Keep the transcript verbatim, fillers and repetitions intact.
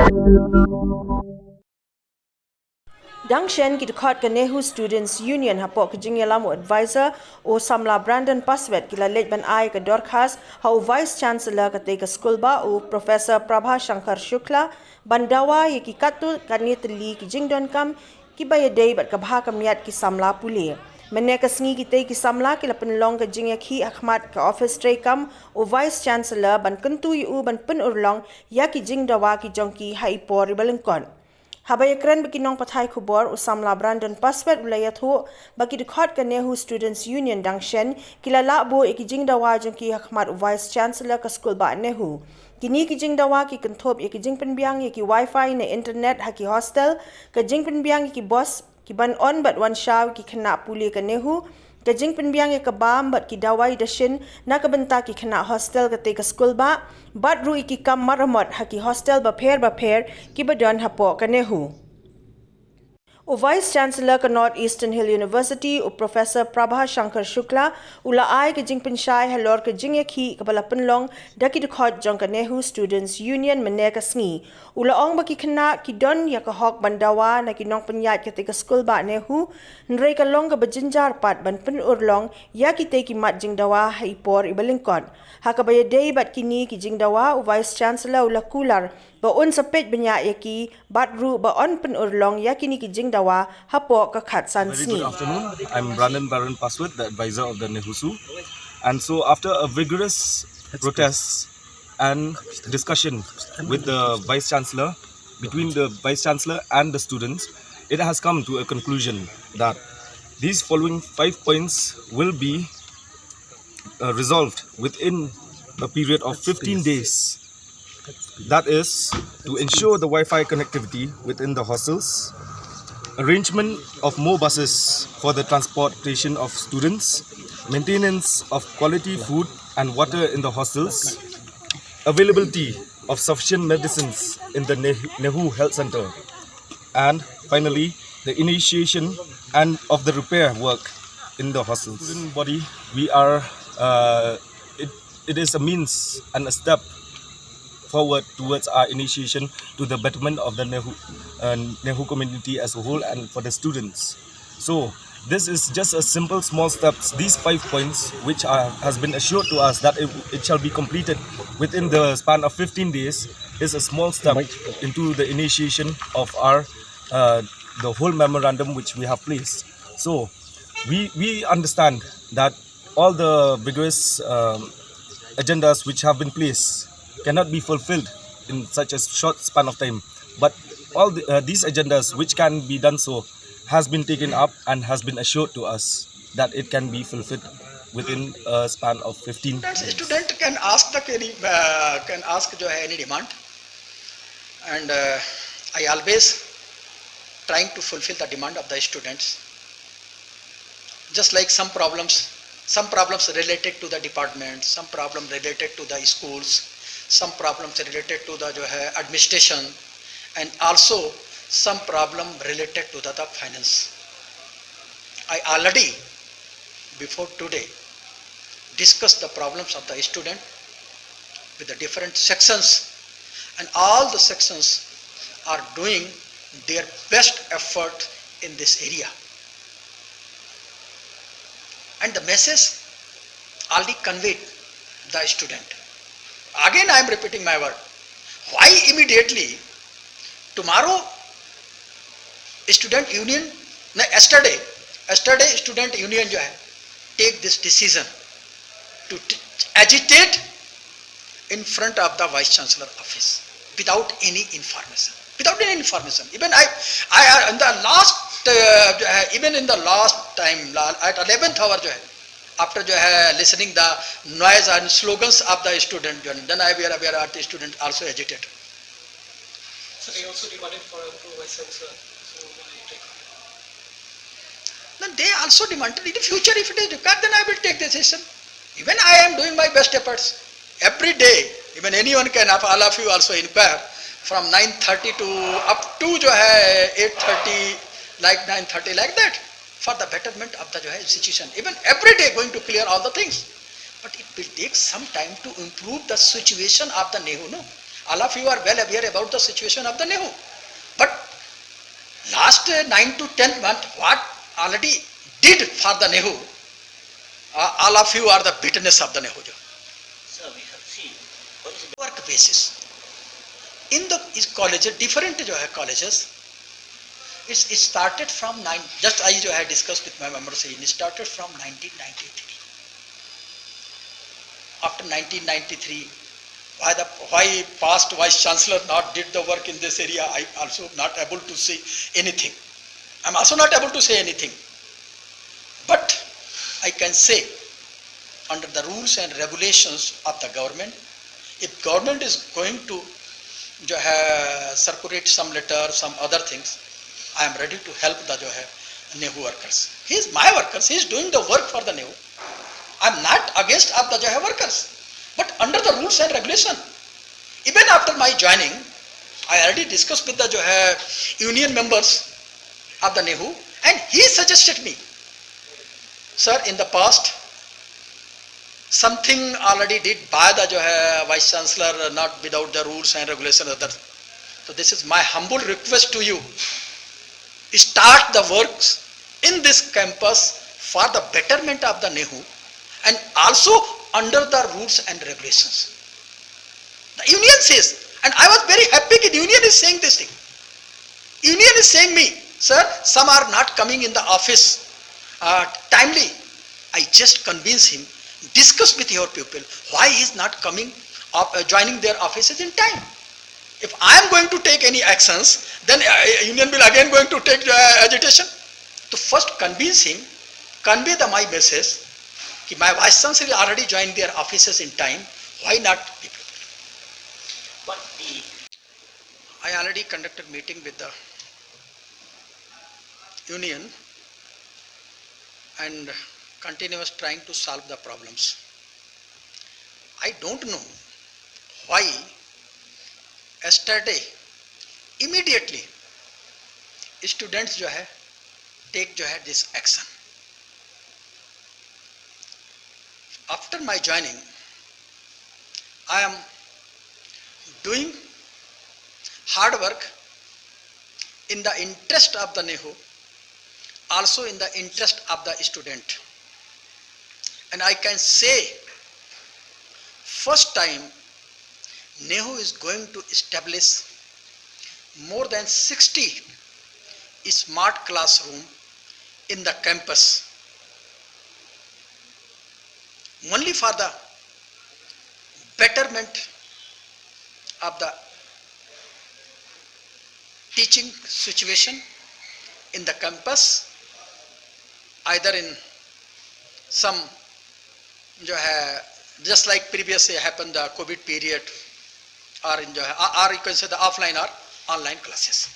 Dang shen ki dkhot ka NEHU Students Union hapoh ka jingïalam u advisor u samla Brandon Paswet ki la leit ban ai ka dorkhas ha u Vice Chancellor katei ka skulbah u Professor Prabha Shankar Shukla ban dawa ïa ki katto katne tylli ki jingdonkam kiba ïadei bad ka bha ka miat ki samla pule. Mynne ka sngi kitei ki samla ki la pynlong ka jingïakhih hakhmat ka office treikam u Vice Chancellor ban kyntu ïa u ban pynurlong ïa ki jingdawa ki jong ki ha i por iba lyngkot. Haba ïakren bad ki nongpathai khubor u samla Brandon Paswet u la ïathuh ba ki dkhot ka NEHU Students Union dang shen ki la lah buh ïa ki jingdawa jong ki hakhmat u Vice Chancellor ka skulbah NEHU. Kine ki jingdawa ki kynthup ïa ki jingpynbiang ïa ki wifi ne internet ha ki hostel, ka jingpynbiang ïa ki bus ki ban on bad wan shaw ki khynnah pule ka NEHU, ka jingpynbiang ïa ka bam bad ki dawai dashin na ka bynta ki khynnah hostel katei ka skulbah, bad ruh ïa ki kam maramot ha ki hostel bapher bapher kiba don hapoh ka NEHU. U Vice Chancellor ka North Eastern Hill University u Professor Prabha Shankar Shukla u la ai ka jingpynshai halor ka jingïakhih kaba la pynlong da ki dkhot jong ka NEHU Students Union mynne ka sngi. U la ong ba ki khynnah ki don ïa ka hok ban dawa na ki nongpynïaid katei ka skulbah NEHU, hynrei ka long kaba jynjar pat ban pynurlong ïa kitei ki mat jingdawa ha i por iba lyngkot. Ha kaba ïadei bad kine ki jingdawa u Vice Chancellor u la kular ba un sa peit bniah ïa ki bad ruh ba yn pynurlong ïa kine ki jingdawa hapoh ka khatsan sngi. Very good afternoon. I'm Brandon Baron Paswit, the advisor of the NEHUSU. And so, after a vigorous protest and discussion with the Vice Chancellor, between the Vice Chancellor and the students, it has come to a conclusion that these following five points will be uh, resolved within a period of fifteen days. That is to ensure the Wi-Fi connectivity within the hostels, arrangement of more buses for the transportation of students, maintenance of quality food and water in the hostels, availability of sufficient medicines in the NEHU Health Center, and finally, the initiation and of the repair work in the hostels. Student body, we are, uh, it, it is a means and a step forward towards our initiation to the betterment of the NEHU, uh, NEHU community as a whole and for the students. So, this is just a simple small steps. These five points, which are, has been assured to us that it, it shall be completed within the span of fifteen days, is a small step into the initiation of our, uh, the whole memorandum which we have placed. So, we, we understand that all the vigorous, um, agendas which have been placed cannot be fulfilled in such a short span of time. But all the, uh, these agendas which can be done so has been taken up and has been assured to us that it can be fulfilled within a span of fifteen days. Student can ask the query, uh, can ask jo hai any demand, and, uh, I always trying to fulfill the demand of the students. Just like some problems, some problems related to the department, some problem related to the schools, some problems related to the jo hai administration, and also some problem related to the, the finance. I already before today discussed the problems of the student with the different sections, and all the sections are doing their best effort in this area. And the message already conveyed the student. Again, I am repeating my word. Why immediately tomorrow student union, no, yesterday, yesterday student union jo hai, take this decision to t-, agitate in front of the Vice Chancellor office without any information. Without any information. Even I, I, I, in the last, uh, uh, even in the last time, la-, at eleventh hour, jo hai, after jo hai, listening the noise and slogans of the student, jo hai, then I were aware that the student also agitated. So they also demanded for a pro Vice Chancellor. So will you take? Then they also demanded, in the future, if it is required, then I will take the decision. Even I am doing my best efforts. Every day, even anyone can, all of you also inquire, from nine thirty to up to jo hai eight thirty, like nine thirty, like that, for the betterment of the jo hai institution. Even every day going to clear all the things. But it will take some time to improve the situation of the NEHU, no? All of you are well aware about the situation of the NEHU. But last uh, nine to ten months, what already did for the NEHU, uh, all of you are the witness of the NEHU. Sir, we have seen what is the work basis. In the is colleges, different जो है colleges, it's it started from nine, just I जो है discuss with my members, it started from nineteen ninety-three. After nineteen ninety-three, why the why past vice chancellor not did the work in this area? I also not able to say anything. I'm also not able to say anything. But I can say, under the rules and regulations of the government, if government is going to जो है circulate some letter, some other things, I am ready to help the जो है NEHU workers. He is my workers. He is doing the work for the NEHU. I am not against of the जो है workers, but under the rules and regulation. Even after my joining, I already discussed with the जो है union members of the NEHU, and he suggested me, sir, in the past something already did by the जो है vice chancellor, not without the rules and regulation other. So this is my humble request to you, start the works in this campus for the betterment of the NEHU and also under the rules and regulations. The union says, and I was very happy that the union is saying this thing. Union is saying me, sir, some are not coming in the office uh, timely. I just convince him, discuss with your people why he is not coming, uh, joining their offices in time. If I am going to take any actions, then uh, union will again going to take uh, agitation. To first convince him, convey the my message कि my vice chancellor already joined their offices in time. Why not? But the I already conducted meeting with the union and continuous trying to solve the problems. I don't know why yesterday immediately students जो है take जो है this action. After my joining, I am doing hard work in the interest of the NEHU, also in the interest of the student. And I can say, first time NEHU is going to establish more than sixty smart classroom in the campus, only for the betterment of the teaching situation in the campus, either in some जो है, just like previously happened the COVID period, or in जो है, or you can say the offline or online classes.